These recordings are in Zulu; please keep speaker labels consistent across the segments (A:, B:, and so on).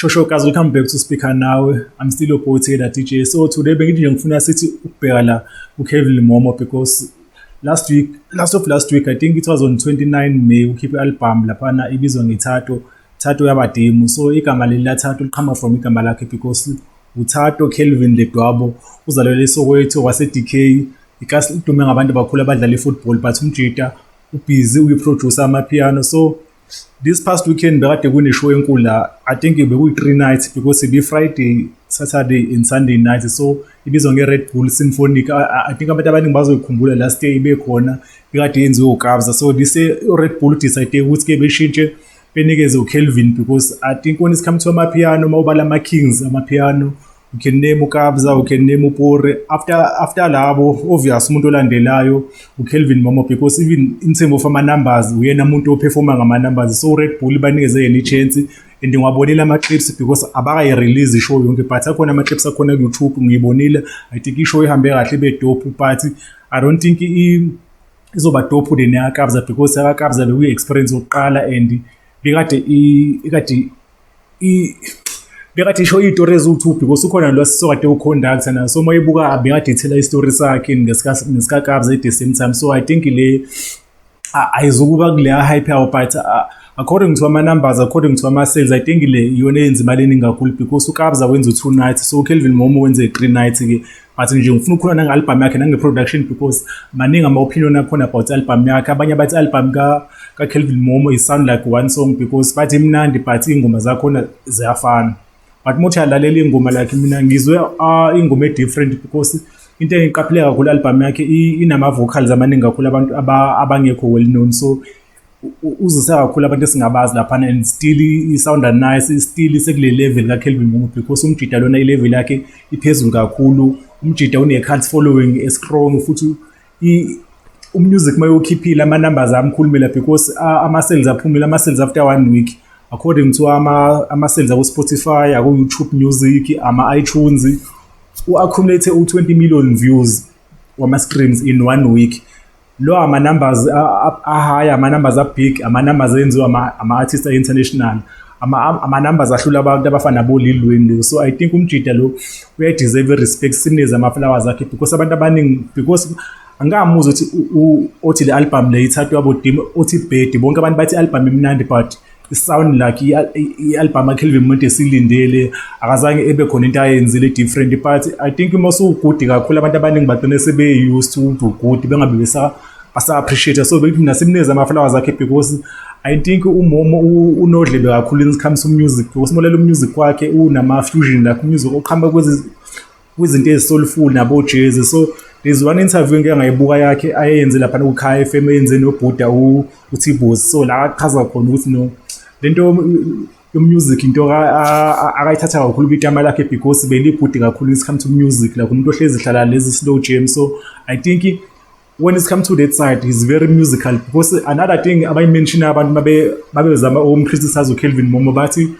A: Shosho guys, welcome back to Speaker Nawe. I'm still your boy Taylor DJ. So today bengithi nje ngifuna sithi ukubheka la kuKelvin Momo because last week, last of last week, I think it was on 29 May, ukhiphe i-album laphana ibizwa ngeThato, Thato Yabadimu. So igama leli laThato liqhamuka from igama lakhe because uThato Kelvin Ledwabo uzalelwe eSoweto wase-DK. Ikasi idume ngabantu abakhulu abadlala i-football, but umjita ubhizi uyi-producer amapiano. So this past weekend bekade kune-show enkulu la. I think bekuyi-three nights because ibi-Friday, Saturday and Sunday night. So ibizwa nge-Red Bull Symphonic. I think abantu abaningi bazoyikhumbula last year ibe khona, ikade yenziwe uKabza. So this year u-Red Bull decide ukuthi-ke beshintshe benikeze uKelvin because I think when it comes to amapiano, uma ubala ama-kings amapiano, you can name uKabza, you can name uPori. After labo, obvious umuntu olandelayo uKelvin Momo because even in terms of ama-numbers, uyena umuntu operforma ngama-numbers. So Red Bull banikeze yena i-chance and ngiwabonile ama-clips because abakayi-release i-show yonke, but akhona ama-clips akhona ku-YouTube, ngiyibonile. I think i-show ihambe kahle, ibe dope, but I don't think izoba dope than yakaKabza because yakaKabza bekuyi-experience yokuqala and bekade ikade bekade isho iy'tori eziwu-two because ukhona lo sisokade u-conductor na, so uma uyibuka bekade ethela isitori sakhe nesikaKabza at the same time. So I think le ayizukuba kuleya hype yawo, but according to ama-numbers, according to ama-sales, I think le iyona eyenza imali eningi kakhulu because uKabza wenza u-two nights, so uKelvin Momo wenze three nights-ke. But nje ngifuna ukukhuluma nange-album yakhe nange-production because maningi ama-opinion akhona about i-album yakhe. Abanye bathi i-album ka-Kelvin Momo is sound like one song because bathi imnandi, but iy'ngoma zakhona ziyafana. But uma uthi uyalalela iy'ngoma, like mina ngizwe ingoma e-different because into engiqaphele kakhulu, i-album yakhe inama-vocals amaningi kakhulu, abantu abangekho well known. So uzise kakhulu abantu esingabazi laphana and still i-sounda nice, still sekule level ka-Kelvin Momo because umjida lona i-level yakhe iphezulu kakhulu. Umjida une-cult following e-strong futhi umusic mayewukhiphile ama-numbers amkhulumela because ama-sales aphumile, ama-sales after one week, according to ama-sales aku-Spotify, aku-YouTube Music, ama-iTunes, u-accumulate u-20 million views wama-streams in one week. Lo ama-numbers a-high, ama-numbers a-big, ama-numbers enziwa ama-artist a-international, ama-numbers ahlula abantu abafana nabo-Lil Wayne. So I think umjida lo uyayideserve i-respect, simnikeze ama-flowers akhe because abantu abaningi, because angikamuzwa ukuthi othi le album le ithathwa yabo othi bad. Bonke abantu bathi i-album imnandi, but sound like i-album kaKelvin Momo esilindele akazange ebe khona into ayenzile different. But I think uma usuwu-good kakhulu, abantu abaningi bagcine sebe-used to ukuthi u-good, bengabe basa-appreciate. So bethi mina simnikeze ama-flowers akhe because I think uMomo unodlebe kakhulu when it comes to music because uma umusic wakhe unama-fusion, like umusic oqhamuka kwizinto ezi-soulful nabo-jazz. So there's one interview engike ngayibuka yakhe ayenze laphana ku-Kaya FM, eyenze noBhuda uThibos. So la achaza khona ukuthi no, lento yo-music into akayithatha kakhulu kwitama lakhe because beli-good kakhulu when it comes to music, like umuntu ohlezi hlala lezi slow jam. So I think when it's come to that side, he's very musical because another thing abayimention abantu babezama ukum-criticize uKelvin Momo, bathi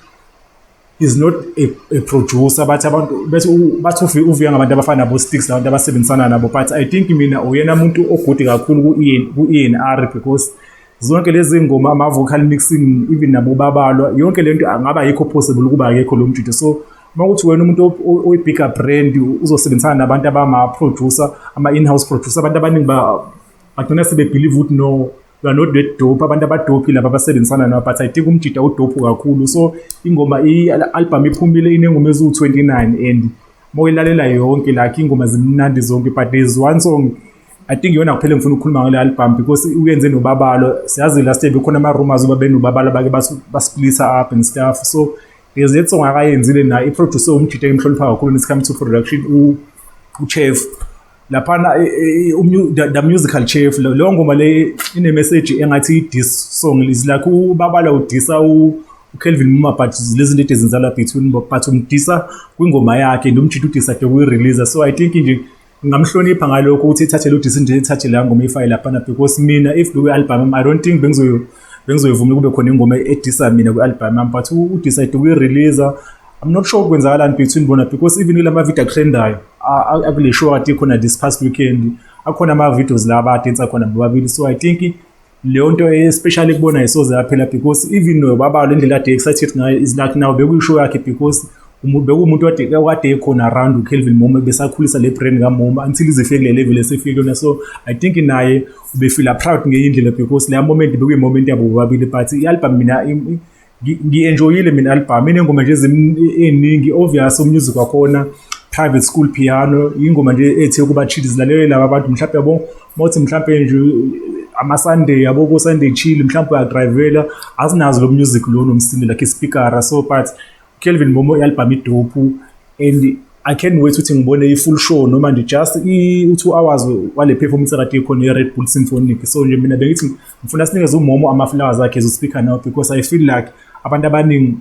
A: is not a producer. Bathi abantu bethi bathi uvuya ngabantu abafana nabo Sticks, labantu abasebenzisana nabo. But I think mina uyena umuntu o-good kakhulu ku-ENR because zonke lezi ngoma, ama-vocal mixing, even nabo babalwa yonke lento angaba ayikho possible ukuba akekho lo mjito. So uma kuthi wena umuntu oyi-bigger brand uzosebenzisana nabantu abama-producer, ama-in-house producer, abantu abaningi bagcina sebe-believe ukuthi no, you are not that dope. Abantu aba-dope laba abasebenzisana nabo, but I think umjida u-dope kakhulu. So ingoma, i-album iphumile, inengoma eziwu-29 and uma uyilalela yonke, like ingoma zimnandi zonke, but there's one song, I think iyona kuphela engifuna ukukhuluma ngale album because uyenze noBabalo. Siyazi last year bekhona ama-rumors uba benoBabalo bake basplitha up and stuff. So there's that song akayenzile naye, i-producer umjida engimhlonipha kakhulu when it comes to production, uChef laphana, the musical chef. Leyo ngoma le ine-message engathi i-diss song, is like uBabala udisa uKelvin Momo, but lezi zinto ezenzala between, but umdisa kwingoma yakhe and umjida udecide ukuyi-release. So I think nje ngingamhlonipha ngalokho ukuthi ithathe lo diss nje, ithathe la ngoma ifake laphana because mina if kwi-album, I don't think bengizoyivuma kube khona ingoma edisa mina kwi-album yami, but udecide ukuyi-release. I'm not sure kwenzakalani between bona because even kulama video atrendayo akule show kade ikhona this past weekend, akhona ama-videos la abadansa khona bobabili. So I think Leyo nto especially kubona isoze yaphela, because even nobaba le ndlela ade excited ngayo is like now bekuyishow yakhe, because bekuwumuntu kade ekhona around uKelvin Momo, besakhulisa le brand kaMomo until izifike kule level esifike kuyona. So I think naye ubefila proud ngenye indlela, because leya moment bekuyi-moment yabo bobabili. But i-album mina ngi-enjoyile mina album, inengoma nje ey'ningi obvious, umusic wakhona, Private School Piano, ingoma nje ethe ukuba chill, zilalele laba abantu mhlawumbe, yabo, mawuthi mhlawumbe nje ama-Sunday, yabo, ko-Sunday chill, mhlawumbe uyadrayivela, asinazo lo music lo nomsindo like ispeakera. So but Kelvin Momo, i-album idope and I can't wait ukuthi ngibone i-full show noma nje just i-2 hours wale performance ekade ikhona i-Red Bull Symphonic. So nje mina bengithi ngifuna sinikeze uMomo ama-flowers akhe as speaker now, because I feel like abantu abaningi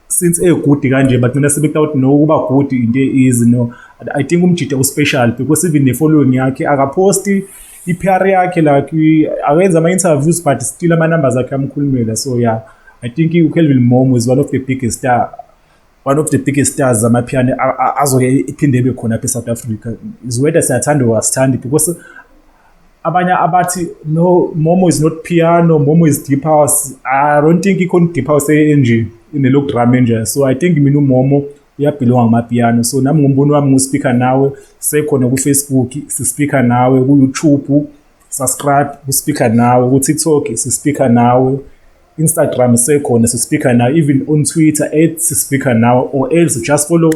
A: since egood kanje bagcina sebecabanga ukuthi no, kuba good into easy. No, I think umjida uspecial because even ne-following yakhe, akaposti i-PR yakhe, like akenza ama-interviews, but still ama-numbers akhe amkhulumela. So yeah, I think uKelvin Momo is one of the biggest stars zamapiano azoke iphinde ebe khona apha e-South Africa, is whether siyathanda or asithandi, because abanye abathi no, Momo is not piano, Momo is deep house. I don't think ikhona deep house enje ine-log drum enje. So I think mina uMomo uyabelonga ngamapiano. So nami ngumbono wami, ngu-speaker nawe, sekhona ku-Facebook si-speaker nawe, ku-YouTube subscribe ku-speaker nawe, ku-TikTok si-speaker nawe, Instagram sekhona si-speaker nawe, even on Twitter @sispeaker nawe, or else just follow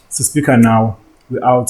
A: #sispeaker nawe. We out.